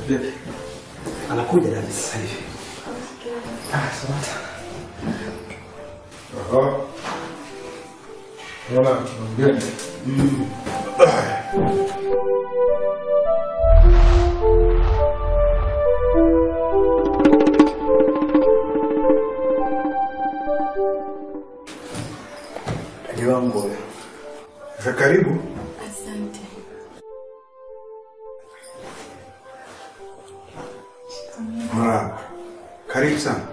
Vipi? Anakuja dada sasa hivi. Ah, Samata. Aha. Mbona mgeni? Dada wangu huyo. Karibu. Asante. Mara. Karibu sana.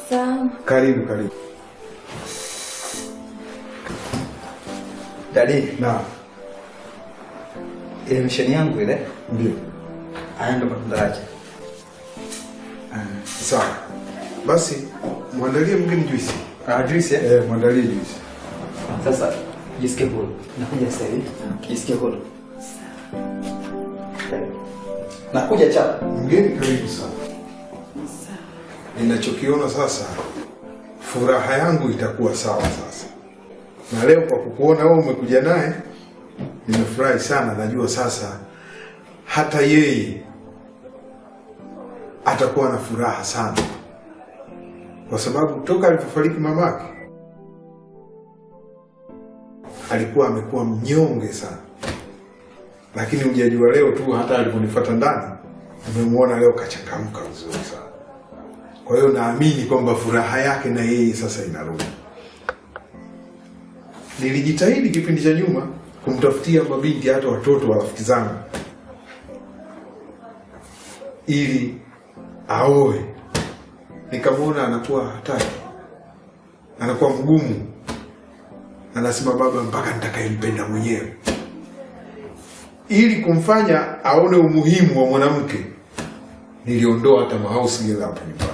Sawa. Karibu, karibu. Dadi, Na, ile misheni yangu ile, ndio. haya ndo matunda yake. Sawa. Basi muandalie mgeni juisi. Ah, juice eh? Eh, muandalie juisi. Sasa jisikie huru. Nakuja sasa hivi. Jisikie huru. Nakuja chap. Mgeni karibu sana. Ninachokiona sasa, furaha yangu itakuwa sawa sasa. Na leo kwa kukuona wewe umekuja naye, nimefurahi sana. Najua sasa hata yeye atakuwa na furaha sana, kwa sababu toka alipofariki mamake alikuwa amekuwa mnyonge sana, lakini hujajua leo tu, hata aliponifuata ndani nimemuona leo kachangamka vizuri sana. Kwa hiyo naamini kwamba furaha yake na yeye sasa inarudi. Nilijitahidi kipindi cha nyuma kumtafutia mabinti hata watoto wa rafiki zangu ili aoe, nikamwona anakuwa hataki, anakuwa mgumu, anasema baba, mpaka nitakayempenda mwenyewe. Ili kumfanya aone umuhimu wa mwanamke, niliondoa hata mahouse girl hapo nyumbani,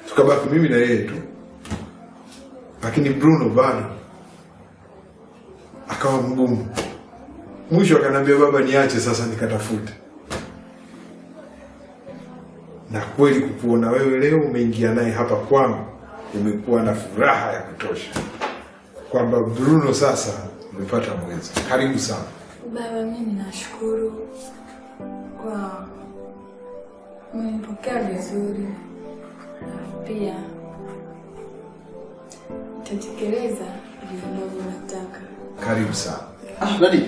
tukabaki mimi na yeye tu, lakini Bruno bado akawa mgumu. Mwisho akaniambia, baba, niache sasa nikatafute. Na kweli kukuona wewe leo umeingia naye hapa kwangu, umekuwa na furaha ya kutosha kwamba Bruno sasa umepata mwenza. Karibu sana. Baba, mimi nashukuru kwa umenipokea vizuri, na pia nitatekeleza vile ambavyo nataka. Karibu sana. Ah, dadi.